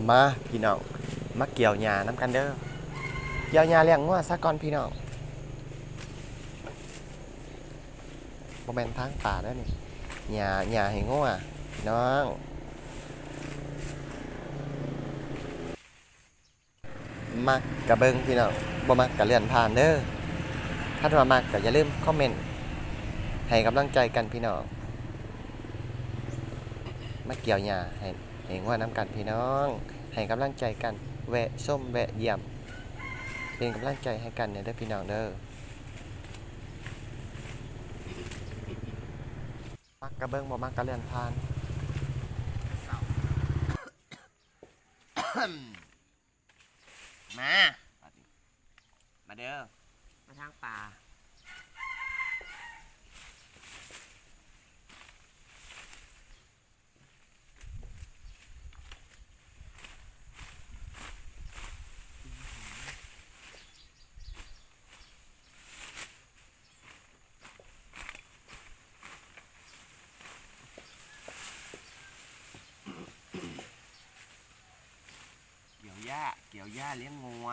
ມາພີ່ນ້ອງ ມາກ່ຽວຫຍ້ານຳກັນເດີ. ກ່ຽວຫຍ້າລ້ຽງງົວຊະກ່ອນພີ່ນ້ອງ. ບໍ່ແມ່ນທາງປ່າເດີນີ້ ຫຍ້າ ຫຍ້າໃຫ້ງົວພີ່ນ້ອງ. ມັກກະເບິ່ງພີ່ນ້ອງ ບໍ່ມັກກະເລື່ອນຜ່ານເດີ. ຄັນວ່າມັກກະຢ່າລືມຄອມເມັນໃຫ້ກຳລັງໃຈກັນພີ່ນ້ອງ. ມາກ່ຽວຫຍ້າໃຫ້ ໃຫ້ງົວນຳກັນພີ່ນ້ອງ ໃຫ້ກຳລັງໃຈກັນ ແວະຊົມແວະຢ້ຽມ ເປັນກຳລັງໃຈໃຫ້ກັນແດ່ເດີພີ່ນ້ອງເດີ. ມັກກະເບິ່ງ ບໍ່ມັກກະເລື່ອນຜ່ານ. ມາ ມາເດີ ມາທາງປ່າ. ກ່ຽວຫຍ້າ ກ່ຽວຫຍ້າລ້ຽງງົວ.